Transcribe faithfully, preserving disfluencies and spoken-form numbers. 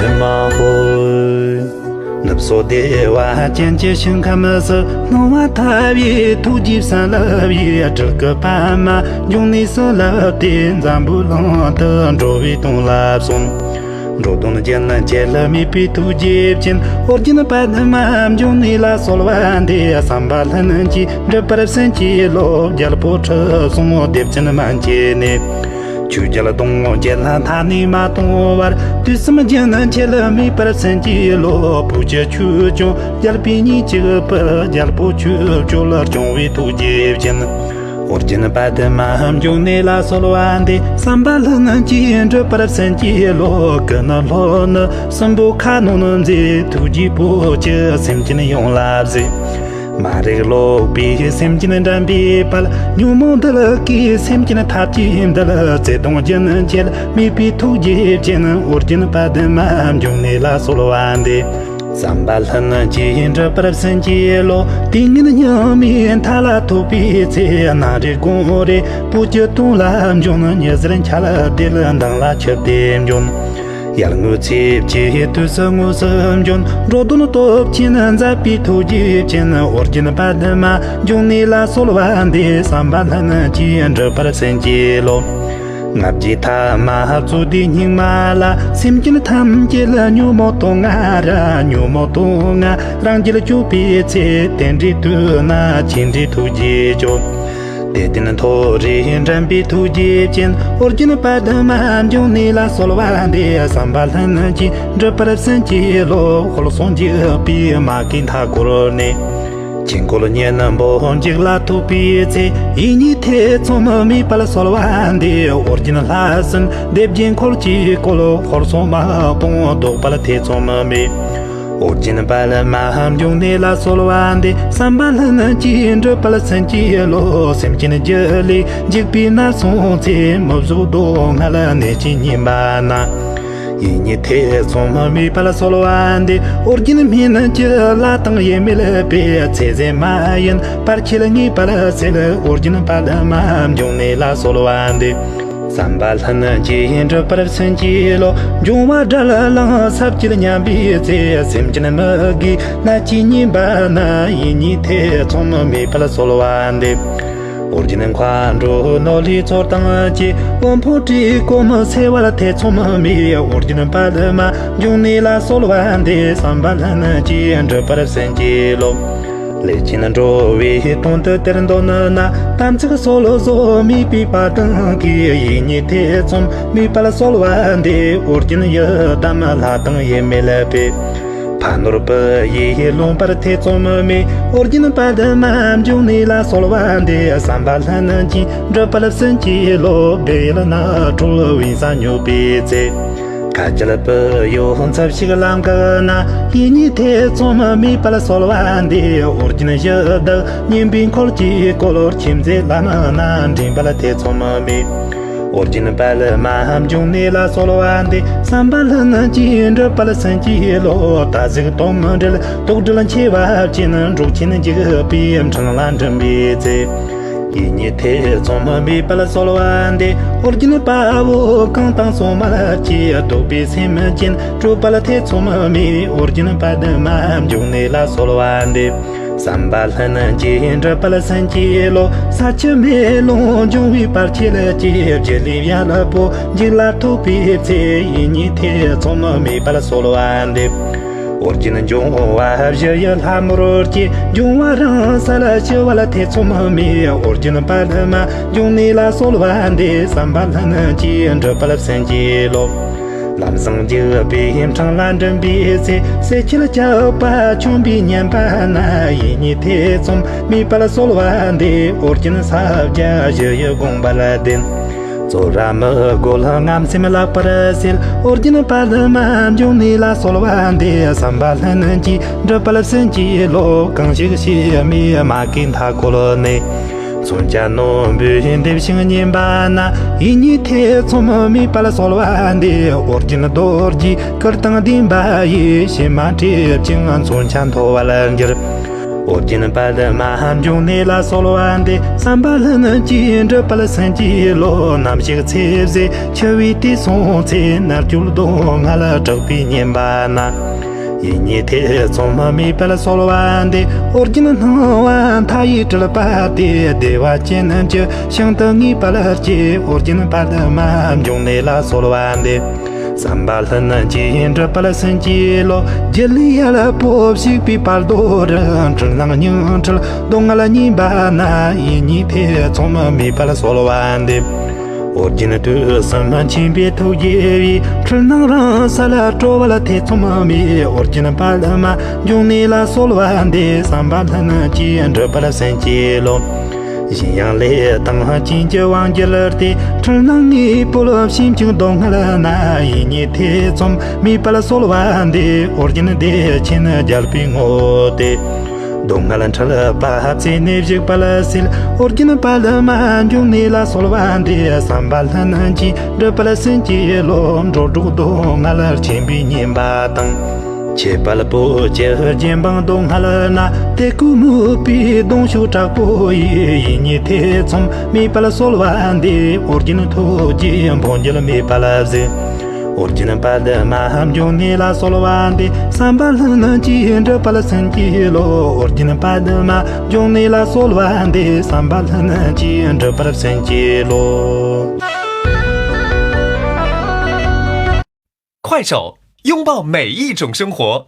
མ་ཧོ། ནུབ་སོ་བདེ་བ་ཅན་གྱི་ཞིང་ཁམས་སུ། སྣང་བ་ཐར་པའི་ཐུགས་རྗེའི་བྱིན་རླབས་ཡིས། སྤྲུལ་སྐུ་པདྨ་འབྱུང་གནས་སུ་བསླབས་ཏེ། འཛམ་བུའི་གླིང་དུ་འགྲོ་བའི་དོན་ལ་གསོལ། འགྲོ་དོན་རྒྱུན་ཆད་མེད་པའི་ཐུགས་རྗེ་ཅན། ཨོ་རྒྱན་པདྨ་འབྱུང་གནས་ལ་གསོལ་བ་འདེབས། བསམ་པ་ལྷུན་གྱིས་འགྲུབ་པར་བྱིན་གྱིས་རློབས། རྒྱལ་པོ་ཁྲི་སྲོང་ལྡེ་བཙན་མན་ཆད་ནས། ཆོས་རྒྱལ་གདུང་བརྒྱད་ལྷ་མཐའ་ནས་མ་སྟོངས་བར། དུས་གསུམ་རྒྱུན་ཆད་མེད་པར་བྱིན་གྱིས་རློབས། བོད་ཀྱི་ཆོས་སྐྱོང་རྒྱལ་པོའི་གཉེན་གཅིག་པུ། རྒྱལ་པོ་ཆོས་སྤྱོད་སྐྱོང་བའི་ཐུགས་རྗེ་ཅན། ཨོ་རྒྱན་པདྨ་འབྱུང་གནས་ལ་གསོལ་བ་འདེབས། བསམ་པ་ལྷུན་གྱིས་འགྲུབ་པར་བྱིན་གྱིས་རློབས། སྐུ་ནི་ལྷོ་ནུབ་སྲིན་པོ་ཁ་གནོན་མཛད། ཐུགས་རྗེའི་བུ་ཁྱོད་སེམས་ཅན་ཡོངས་ལ་གཟིགས། མ་རིག་ལོག་པའི་སེམས་ཅན་འདྲེན་པའི་དཔལ། ཉོན་མོངས་གདུལ་དཀའི་སེམས་ཅན་ཐམས་ཅད་འདུལ། བརྩེ་གདུང་རྒྱུན་ཆད་མེད་པའི་ཐུགས་རྗེ་ཅན། ཨོ་རྒྱན་པདྨ་འབྱུང་གནས་ལ་གསོལ་བ་འདེབས། བསམ་པ་ལྷུན་གྱིས་འགྲུབ་པར་བྱིན་གྱིས་རློབས། དུས་ངན་སྙིགས་མའི་མཐའ་ལ་ཐོབ་པའི་ཚེ། ནམ་རེ་དགོང་རེ་བོད་ཀྱི་དོན་ལ་འབྱོན། ཉི་ཟེར་འཆར་ལྡེར་མདངས་ལ་འཁྱུད་དེ་འབྱོན། ཡར་ངོའི་ཚེས་བཅུའི་དུས་སུ་དངོས་སུ་འབྱོན། འགྲོ་དོན་སྟོབས་ཆེན་མཛད་པའི་ཐུགས་རྗེ་ཅན། ཨོ་རྒྱན་པདྨ་འབྱུང་གནས་ལ་གསོལ་བ་འདེབས། བསམ་པ་ལྷུན་གྱིས་འགྲུབ་པར་བྱིན་གྱིས་རློབས། ལྔ་བརྒྱའི་ཐ་མ་རྩོད་ཟླའི་སྙིགས་མ་ལ། སེམས་ཅན་ཐམས་ཅད་ལ་ཉོན་མོངས་དུག་ལྔ་ར། ཉོན་མོངས་དུག་ལྔ་རང་རྒྱུད་གཅོད་པའི་ཚེ། དེ་འདྲའི་དུས་ན་ཆོས་འདྲིའི་ཐུགས་རྗེས་སྐྱོབས། དད་ལྡན་མཐོ་རིས་འདྲེན་པའི་ཐུགས་རྗེ་ཅན། ཨོ་རྒྱན་པདྨ་འབྱུང་གནས་ལ་གསོལ་བ་འདེབས། བསམ་པ་ལྷུན་གྱིས་འགྲུབ་པར་བྱིན་གྱིས་རློབས། དཔལ་བཟང་འཇིགས་པའི་མ་གིའི་མཐའ་བསྐོར་ནས། ཆོས་འཁོར་གཉན་པོ་མཇུག་ལ་ཐུག་པའི་ཚེ། ཡིད་གཉིས་ཐེ་ཚོམ་མེད་པར་གསོལ་བ་འདེབས། ཨོ་རྒྱན་ལྷ་སྲིན་སྡེ་བརྒྱད་འཁོར་གྱིས་བསྐོར། དཔལ་བཟང་དམག་དཔུང་བཟློག་པར་ཐེ་ཚོམ་མེད། ཨོ་རྒྱན་པདྨ་འབྱུང་གནས་ལ་གསོལ་བ་འདེབས། བསམ་པ་ལྷུན་གྱིས་འགྲུབ་པར་བྱིན་གྱིས་རློབས། སེམས་ཅན་རྒྱུད་ལས་འཇིག་པའི་ནད་སོང་ཚེ། མི་བཟོད་སྡུག་བསྔལ་ནད་ཀྱིས་ཉེན་པ་ན། ཡིད་གཉིས་ཐེ་ཚོམ་མེད་པར་གསོལ་བ་འདེབས། ཨོ་རྒྱན་སྨན་གྱི་བླ་དང་ཡིད་མེད་པའི། ཚེ་ཟད་མ་ཡིན་བར་ཆད་ངེས་པར་སེལ། ཨོ་རྒྱན་པདྨ་འབྱུང་གནས་ལ་གསོལ་བ་འདེབས། བསམ་པ་ལྷུན་གྱིས་འགྲུབ་པར་བྱིན་གྱིས་རློབས། འབྱུང་བ་དགྲར་ལངས་ས་བཅད་ཉམས་པའི་ཚེ། སེམས་ཅན་མི་དགེའི་ནད་ཀྱིས་ཉེན་པ་ན། ཡིད་གཉིས་ཐེ་ཚོམ་མེད་པར་གསོལ་བ་འདེབས། ཨོ་རྒྱན་མཁའ་འགྲོ་ནོར་ལྷའི་ཚོགས་དང་བཅས། དབུལ་ཕོངས་བཀྲེས་སྐོམ་སེལ་བར་ཐེ་ཚོམ་མེད། ཨོ་རྒྱན་པདྨ་འབྱུང་གནས་ལ་གསོལ་བ་འདེབས། བསམ་པ་ལྷུན་གྱིས་འགྲུབ་པར་བྱིན་གྱིས་རློབས། ལས་ཅན་འགྲོ་བའི་དོན་དུ་དེར་འདོད་ན། དམ་ཚིག་སྲོལ་བཟོ་མེད་པའི་དཔའ་གདང་གིས། ཡིད་གཉིས་ཐེ་ཚོམ་མེད་པར་གསོལ་བ་འདེབས། ཨོ་རྒྱན་ཡི་དམ་ལྷ་དང་ཡིད་མེད་པའི། ཕ་ནོར་བུ་ཡིས་ལོན་པར་ཐེ་ཚོམ་མེད། ཨོ་རྒྱན་པདྨ་འབྱུང་གནས་ལ་གསོལ་བ་འདེབས། བསམ་པ་ལྷུན་གྱིས་འགྲུབ་པར་བྱིན་གྱིས་རློབས། བེ་ཡུལ་ནགས་ཁྲོད་དབེན་ས་སྨྱོ་བའི་ཚེ། ཁ་ཆེ་བུ་ཡུག་འཚུབ་ཞིག་ལམ་གྱི་ན། ཡིད་གཉིས་ཐེ་ཚོམ་མེད་པར་གསོལ་བ་འདེབས། ཨོ་རྒྱན་གཞི་བདག་གཉན་པོའི་འཁོར་གྱིས་བསྐོར། ཁྱིམ་མཚེས་ལམ་སྣ་འདྲེན་པར་ཐེ་ཚོམ་མེད། ཨོ་རྒྱན་པདྨ་འབྱུང་གནས་ལ་གསོལ་བ་འདེབས། བསམ་པ་ལྷུན་གྱིས་འགྲུབ་པར་བྱིན་གྱིས་རློབས། ད་གཟོད་དོན་མི་འགྲུབ་དུག་སྦྲུལ་མཆེ་བ་ཅན། འབྲོག་ཆེན་འཇིགས་པའི་འཕྲང་ལ་འགྲིམ་པའི་ཚེ། ཡིད་གཉིས་ཐེ་ཚོམ་མེད་པར་གསོལ་བ་འདེབས། ཨོ་རྒྱན་དཔའ་བོ་གང་དང་སྲུང་མ་བཅས། བཟློག་པའི་སེམས་ཅན་སྐྲོད་པར་ཐེ་ཚོམ་མེད། ཨོ་རྒྱན་པདྨ་འབྱུང་གནས་ལ་གསོལ་བ་འདེབས། བསམ་པ་ལྷུན་གྱིས་འགྲུབ་པར་བྱིན་གྱིས་རློབས། ས་ཆུ་མེ་རླུང་འབྱུང་བའི་བར་ཆད་ཀྱིས། སྒྱིད་ལུག་ཡ་ལ་པོ་འཇིག་ལ་ཐུག་པའི་ཚེ། ཡིད་གཉིས་ཐེ་ཚོམ་མེད་པར་གསོལ་བ་འདེབས། ཨོ་རྒྱན་འབྱུང་བ་བཞི་ཡི་ལྷ་མོར་བཅས། འབྱུང་བ་རང་སར་ཞི་བར་ཐེ་ཚོམ་མེད། ཨོ་རྒྱན་པདྨ་འབྱུང་གནས་ལ་གསོལ་བ་འདེབས། བསམ་པ་ལྷུན་གྱིས་འགྲུབ་པར་བྱིན་གྱིས་རློབས། ལམ་བཟང་འཇིགས་པའི་འཕྲང་ལ་འགྲིམ་པའི་ཚེ། ཟས་ཆད་ཆགས་པ་ཆོམས་པས་ཉེན་པ་ན། ཡིད་གཉིས་ཐེ་ཚོམ་མེད་པར་གསོལ་བ་འདེབས། ཨོ་རྒྱན་ཕྱག་རྒྱ་བཞི་ཡི་དགོངས་པ་ལྡན། བཙོན་ར་མི་རྒོད་རྔམ་སེམས་བརླག་པར་བྱེད། ཨོ་རྒྱན་པདྨ་འབྱུང་གནས་ལ་གསོལ་བ་འདེབས། བསམ་པ་ལྷུན་གྱིས་འགྲུབ་པར་བྱིན་གྱིས་རློབས། གང་ཞིག་ཕྱི་མའི་མ་གི་མཐའ་བསྐོར་ནས། མཚོན་ཆ་རྣོན་པོས་འདེབས་ཤིང་ཉེན་པ་ན། ཡིད་གཉིས་ཐེ་ཚོམ་མེད་པར་གསོལ་བ་འདེབས། ཨོ་རྒྱན་རྡོ་རྗེའི་སྐུར་དང་ལྡན་པ་ཡིས། གཤེད་མ་བསྒྲིབས་ཀྱང་མཚོན་ཆ་མཐོ་བར་འགྱུར། ཨོ་རྒྱན་པདྨ་འབྱུང་གནས་ལ་གསོལ་བ་འདེབས། བསམ་པ་ལྷུན་གྱིས་འགྲུབ་པར་བྱིན་གྱིས་རློབས། ནམ་ཞིག་ཚེ་ཟད་འཆི་བའི་དུས་སོང་ཚེ། མནར་གཅོད་སྡུག་བསྔལ་དྲག་པོས་ཉེན་པ་ན། ཡིད་གཉིས་ཐེ་ཚོམ་མེད་པར་གསོལ་བ་འདེབས། ཨོ་རྒྱན་སྣང་བ་མཐའ་ཡས་སྤྲུལ་པ་སྟེ། བདེ་བ་ཅན་གྱི་ཞིང་དུ་ངེས་པར་སྐྱེ། ཨོ་རྒྱན་པདྨ་འབྱུང་གནས་ལ་གསོལ་བ་འདེབས། བསམ་པ་ལྷུན་གྱིས་འགྲུབ་པར་བྱིན་གྱིས་རློབས། སྒྱུ་ལུས་ཡལ་པོ་ཞིག་པའི་བར་དོ་རུ། འཁྲུལ་སྣང་ཉིང་འཁྲུལ་སྡུག་བསྔལ་ཉེན་པ་ན། ཡིད་གཉིས་ཐེ་ཚོམ་མེད་པར་གསོལ་བ་འདེབས། ཨོ་རྒྱན་དུས་གསུམ་མཁྱེན་པའི་ཐུགས་རྗེ་ཡིས། འཁྲུལ་སྣང་རང་སར་གྲོལ་བར་ཐེ་ཚོམ་མེད། ཨོ་རྒྱན་པདྨ་འབྱུང་གནས་ལ་གསོལ་བ་འདེབས། བསམ་པ་ལྷུན་གྱིས་འགྲུབ་པར་བྱིན་གྱིས་རློབས། གཞན་ཡང་ལས་དང་རྐྱེན་གྱིས་དབང་བསྒྱུར་ཏེ། འཁྲུལ་སྣང་ལྔའི་བུ་ལ་ཞེམ་ཅིང་སྡུག་བསྔལ་ན། ཡིད་གཉིས་ཐེ་ཚོམ་མེད་པར་གསོལ་བ་འདེབས། ཨོ་རྒྱན་བདེ་ཆེན་རྒྱལ་པོའི་ངོ་བོ་སྟེ། སྡུག་བསྔལ་འཁྲུལ་པ་ཚེ་ནས་ཞིག་པར་བྱེད། ཨོ་རྒྱན་པདྨ་འབྱུང་གནས་ལ་གསོལ་བ་འདེབས། བསམ་པ་ལྷུན་གྱིས་འགྲུབ་པར་བྱིན་གྱིས་རློབས། འགྲོ་དྲུག་སྡུག་བསྔལ་ཆེན་པོས་ཉེན་པ་དང་། ཁྱད་པར་བུ་བཅུ་རྗེས་འབངས་སྡུག་བསྔལ་ན། དད་གུས་མོས་པའི་གདུང་ཤུགས་དྲག་པོ་ཡིས། ཡིད་གཉིས་ཐེ་ཚོམ་མེད་པར་གསོལ་བ་འདེབས། ཨོ་རྒྱན་ཐུགས་རྗེས་འཕོ་འགྱུར་མེད་པར་བཞེས། ཨོ་རྒྱན་པདྨ་འབྱུང་གནས་ལ་གསོལ་བ་འདེབས། བསམ་པ་ལྷུན་གྱིས་འགྲུབ་པར་བྱིན་གྱིས་རློབས། ཨོ་རྒྱན་པདྨ་འབྱུང་གནས་ལ་གསོལ་བ་འདེབས། བསམ་པ་ལྷུན་གྱིས་འགྲུབ་པར་བྱིན་གྱིས་རློབས། 快手，拥抱每一种生活。